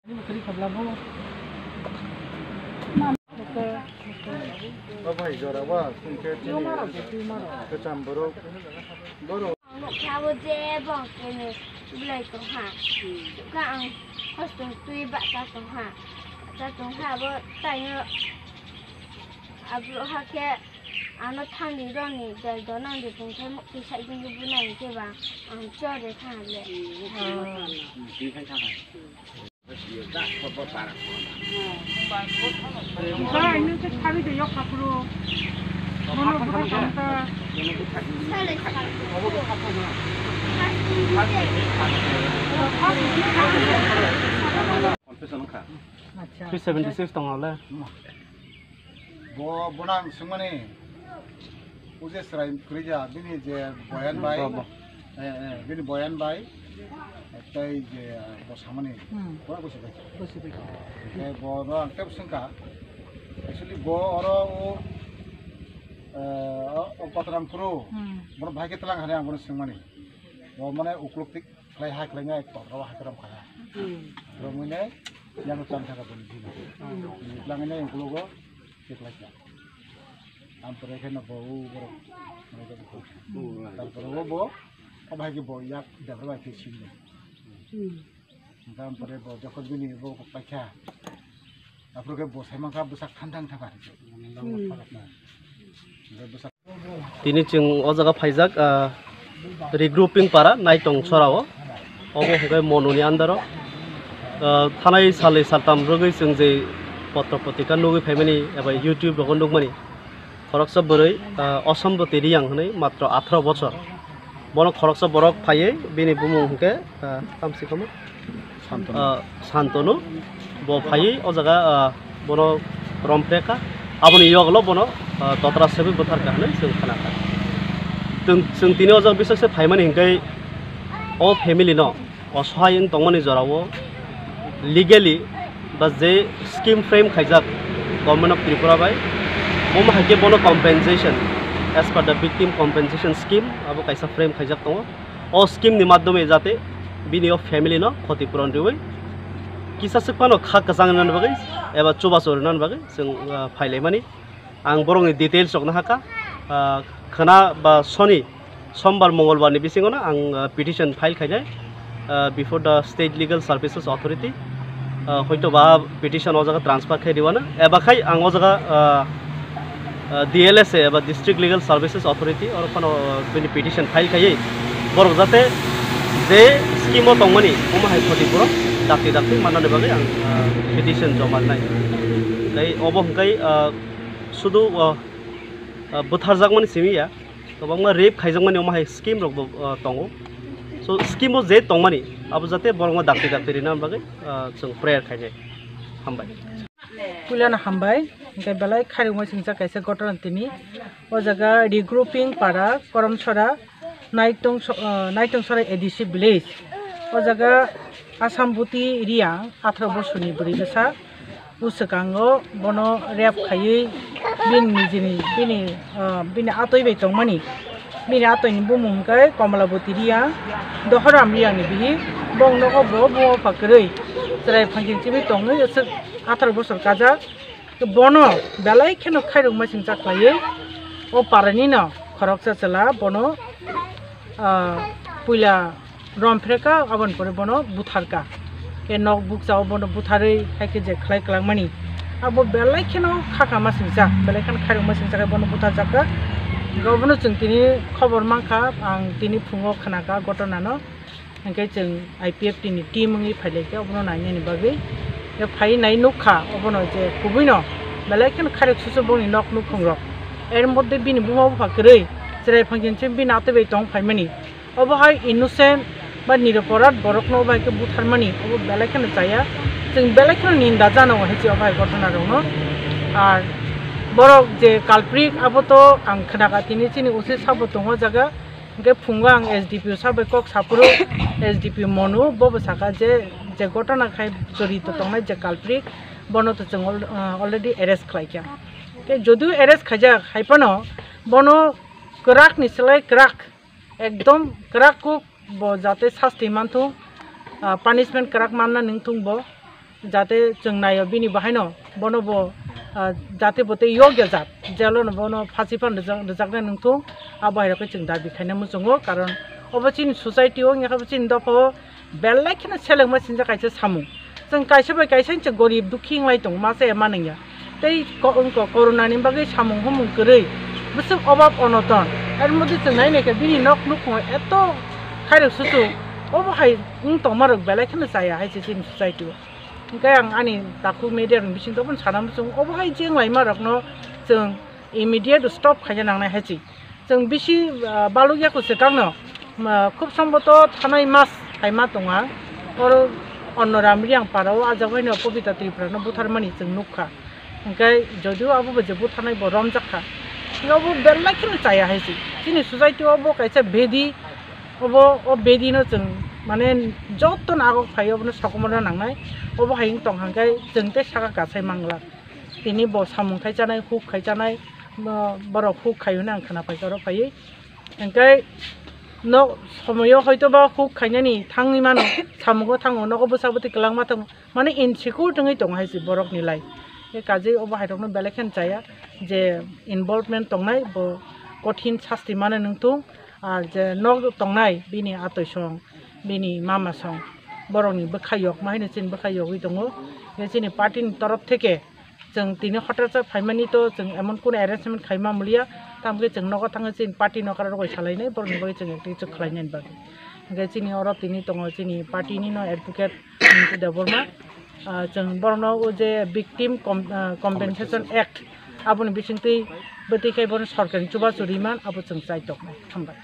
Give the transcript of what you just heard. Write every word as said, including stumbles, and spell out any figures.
Bwkhwrwi khabla bo. Bo bai jora ba, sungkhe chini kwcham borok, borok. Ang nukha bo je bo kene belai tongha. Kha ang hosto twi bacha tongha. Bacha tongha bo taino abro hakhe ano thangdi roni dal donang de tongkhe mukti saijing bunai khe ba ang chore thang le. Confession wngkha. Acha. Three seventy six tongo le. Bo, bono ang swngmani, o je chwrai kwrwi ja, bini je Boyan bai, bo, bo. Eh, eh, bini Boyan bai, tei je bo samani, hmm, bo gosi bai. Gosi bai. Tei bono ang tebo swngkha, actually bo oro o, eh, o, o Kotoram Kuru, hmm, bono bahai khe twlang hani ang bono swngmani. Bo mane ukluk tik khlai ha khlainai, kotor ha kram kha. Hmm. Romwi nai, yang cham thaka boni dino. Hmm. Twlang nai uklugo, Tiklaisa. Tampore khe no bo u borok, borok. Tampore o bo, o bai khe bo yak debra bai khe simi. Hmm. Tampore bo jokhon bini bo paikha. Tampore khe bo sai mankha bwsak thang thang thang kha. Hmm. Bwsak Tini chwng o jaga phaijak, ah, regrouping para Naitong Chorao. Obo hwnkhe Monuni under o. Ah, thanai salni saltam rwgwi chwng je potro potrika nugwi phaimani eba YouTube rogo nukmani. Khoroksa bwrwi, ah, Osomboti Riyang hwnwi matro atharo bochor. Bono khoroksa borok phaiwi bini bumung hwnkhe, ah, tamsi kamo? Santonu. Ah, Santonu. Bo phaiwi o jaga, ah, bono romphrekha. Aboni yoglo bono, ah, totra sebwi bwtharkha hwnwi chwng khnakha. Chwng, chwng tini o jaga bisakse phaimani hwnkhe o family no osohai wng tongmani jorao legally ba je scheme frame khaijak Government of Tripura bai, omo hai khe bono compensation as per the Victim Compensation Scheme abo kaisa frame khaijak tongo. O scheme ni madhyome jate bini o family no khoti puron riwi kisa swk phano kha kwchang rwnani bagwi eba chubachu rwnani bagwi chwng, ah, phailaimani. Ang borokni details rok nahakha, ah, khwna ba soni, sombar, mongolbar ni bisingo no ang, ah, petition file khainai, ah, before the State Legal Services Authority. Ah, hoito ba petition o jaga transfer khai riwano, eba khai ang o jaga, ah, ah, D L S A eba District Legal Services Authority oro phano, ah, bini petition file khaiwi borok jate je scheme o tongmani omo hai khoti puro dakti dakti mannani bagwi ang, ah, petition joma rwnai. Tei obo hwnkhe, ah, sudu, ah, ah, bwtharjakmani simi ya, kwbangma rape khaijakmani omo hai scheme rok bo, ah, tongo. So scheme o je tongmani abo jate borokno dakti dakti rina bagwi, ah, chwng prayer khainai. Hambai. Puilano hambai, hwnkhe belai khairokma singcha kaisa gotona tini. O jaga regrouping para Koromsora, Naitong so-, ah, Naitong Sora A D C village. O jaga Assam Buti Riyang, atharo bosorni bwrwi bwsa. O swkango bono rape khaiwi bini nijini, bini, ah, bini atwi bai tongmani. Bini atwini bumung hwnkhe Komolaboti Riyang, Dohoram Riyangni bihik. Bongno o bo buma bupha kwrwi chwrai phangching chimwi tongwi aswk atharo bosor kajak. Bono belai kheno khairokma singcha khlaiwi o paranino khoroksa chwla bono, ah, puila romphrekha, aboni pore bono butharkha. Khe nok bukchao bono butharwi hai khe je khlai kwlangmani. Abo belai kheno khakha masingcha, belai kheno khairokma singcha khe bono butharjakha. Obono chwng tini khobor mankha, ang tini phungo khnakha gotona no. Hwnkhe chwng I P F T ni team wngwi phailaikha obono nainani bagwi. Khe phaiwi nai nukha obono je kubuino belai kheno khairok susu bongni nok nukhungrok. Er moddhe bini buma bupha kwrwi chwrai phangching chimwi bini atwi bai tong phaimani. Obo hai innocent ba niroporadh borokno obo hai khe butharmani obo belai kheno chaya. Chwng belai kheno ninda jana o hai se obo hai gotona rokno. Ar borok je culprit abo to ang khnakha tini chini usi sabo tongo jaga. Hwnkhe phungo ang S D P O sir bai kok saphuru, S D P O Monu bobo sakha je, je gotona khai jorito tongnai je culprit, bono to chwng al-, ah, already arrest khlaikha. Khe jodio arrest khaijak hai phano bono kwrakni slai kwrak, ekdom kwrak kuk bo jate sasti manthung, ah, punishment kwrak manna nungthung bo. Jate chwng naio bini bahaino bono bo, ah, jate bo tei yokya jat, jelo no bono phasi phan rijak-, rijaknai nungthung, abo hai rokhe chwng dabi khaina muchungo, karon obo chini society o wngya khe bo chini dopha o belai kheno selengma sinjak kaisa samung. Chwng kaisa bai kaisa se gorib dukhi wnglai tongo, ma chaya ma nangya. Tei ko-, ko-, corona ni bagwi samung humung kwrwi, bwswk obab onoton, er modhe chwng nai naikhe bini nok nukhungo eto khairok suchung, obo hai wng tongmarok belai kheno chaya hai se chini society o. Hingke ang ani takhuk media rok bising tongmani sana muchung, obo hai jeng laima rokno chwng immediate stop khaina nangnai hai se. Chwng bisi, ah, baluk yaku swkangno, ah, khub somboto thanai mas hai ma tonga. Oro Onnoram Riyang para o ajak baino Pobita Tripura no butharmani chwng nukha. Hingke jodio abo bo je butharnai bo romjak kha. Hingke obo belai kheno chaya hai se. Chini society o bo kaisa bedi, obo o bedi no chwng mane joto no agok phai obo no sokomorna nangnai. Obo hai wng tong hingke chwng tei saka kasai mangla. Tini bo samung khai chanai, huk khai chanai, bo-, borok huk khai hwnwi ang khna paikha oro phaiwi. Hingke no somoyo hoito ba huk khainani thangwi mano, samungo thango, nogo bwsa bwtwi kwlangma thango, mane insecure wngwi tongo hai se borokni lai. Khe kajei obo hai rokno belai kheno chaya je involvement tongnai bo kothin sasti mano nungthung, ar je nok tongnai bini atoi song, bini mama song, borokni bwkha yokma haino chini bwkha yogwi tongo. Khe chini party ni torof theke chwng tini hotel sa phaimani to chwng emon kono arrangement khaima muliya, tamkhe chwng nogo thangwi chini party no kararogoi salainai, borokni bagwi chwng ekti chwk khlainani bagwi. Hingke chini oro tini tongo chini party ni no advocate Mintu Debbarma. Ah, chwng borokno o je Victim Com-, ah, Compensation Act aboni bisingtwi bwtwi khai bono sorkarni chubachu riman abo chwng chai toknai. Hambai.